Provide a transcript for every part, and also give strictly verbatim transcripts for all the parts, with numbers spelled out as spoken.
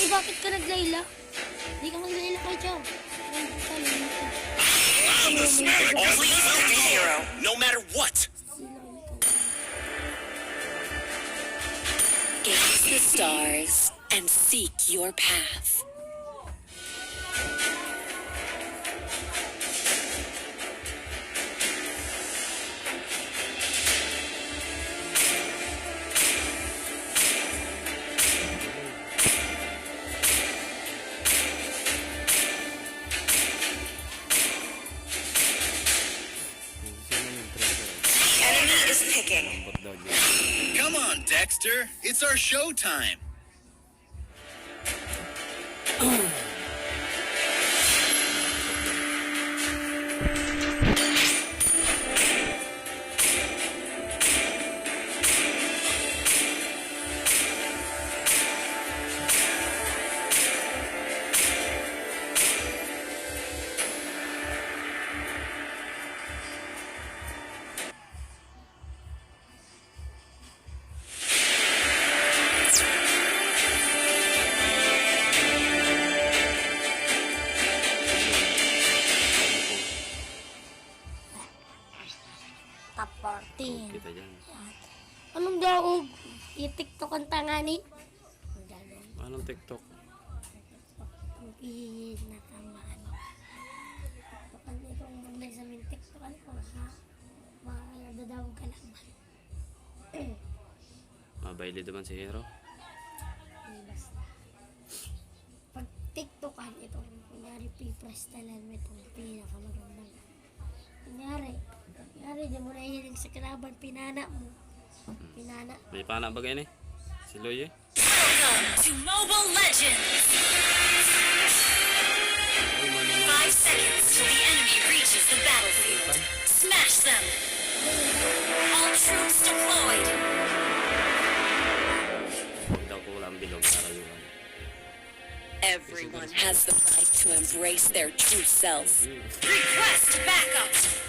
Bakit ka naglayla? Di ka maglayla kay Chow. Ay, sorry. Always be the hero, no matter what. Gaze the stars and seek your path. Enemy is picking. Come on, Dexter. It's our show time. Top fourteen. Kita dyan. Yan. Anong daog? I-TikTok an tangani. Anong TikTok? Ang pinakamaan. Kapag ikaw ang maglay sa min TikTok, ano ko, ha? Madadaog ka naman. Mabaili naman si Hero. Hindi basta. Pag TikTokan itong kunyari, pi-freestylean mo itong pinakamagandang. Kunyari, kunyari, di mo na hihiling sa kalaban, pinana mo. Pinana. May pana ba gani? Si Loy, eh? Welcome to Mobile Legends! Five seconds till the enemy reaches the battlefield. Smash them! All troops deployed! Huwag daw ko lang bilog sa rayuan. Everyone has the right to embrace their true self. Request backup! Request backup!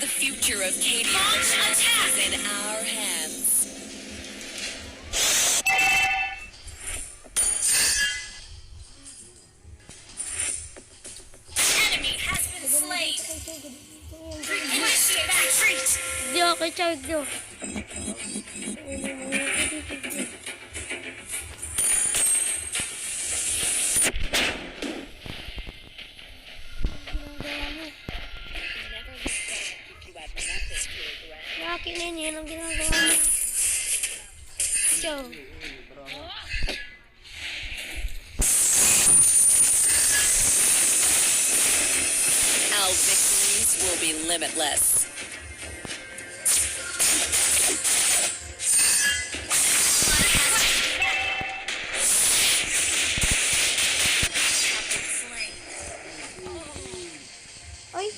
The future of K D R is in our hands. Enemy has been slain. Request retreat. Di ako, Char, di ako. Ginagawa mo. Laki na yun, yun ang ginagawa mo. Joe. Our victories will be limitless. Oy.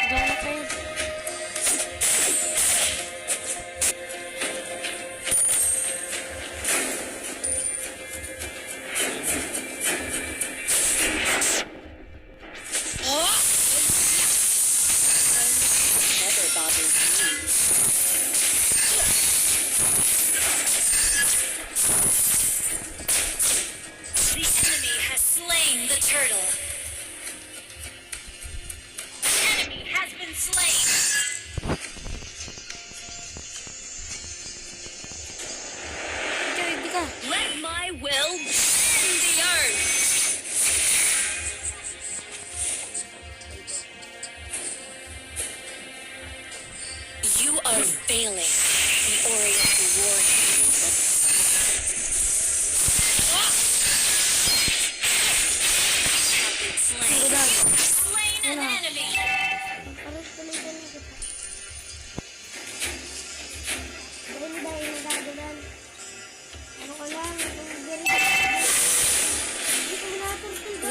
Gana pa yan.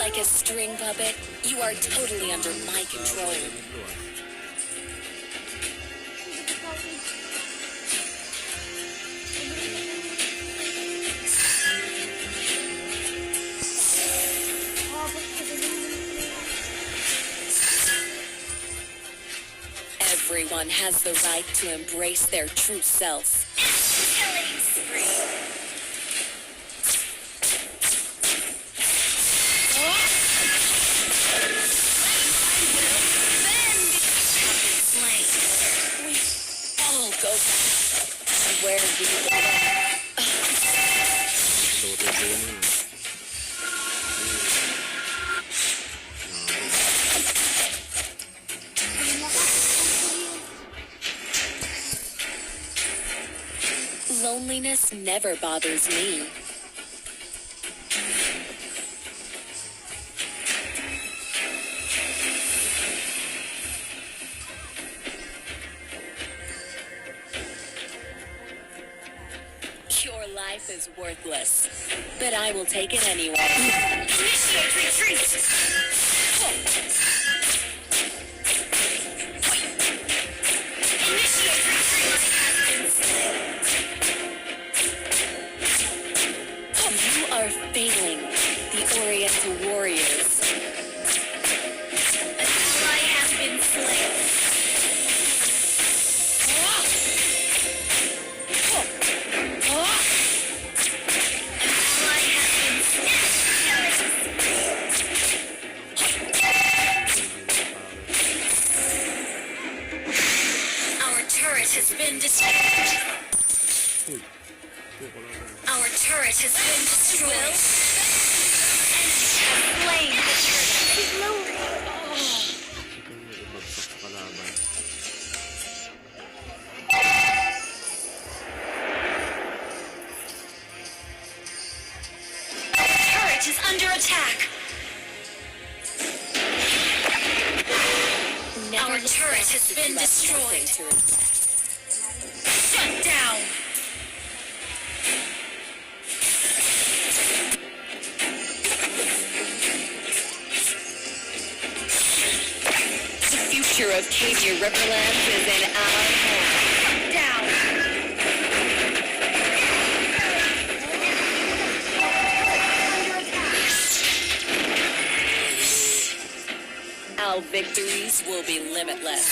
Like a string puppet, you are totally under my control. Everyone has the right to embrace their true self. Killing spree. All go back to where we belong. Loneliness never bothers me. Your life is worthless, but I will take it anyway. Initiate retreat! Initiate retreat! You are failing, the Oriental warriors. An ally has been slain. Our turret has been destroyed. Our turret has been destroyed. Slain the turret. Turret is under attack. Our turret has been destroyed. Shut down. The future of Cadia Riverlands is in our hands. Down. Our victories will be limitless.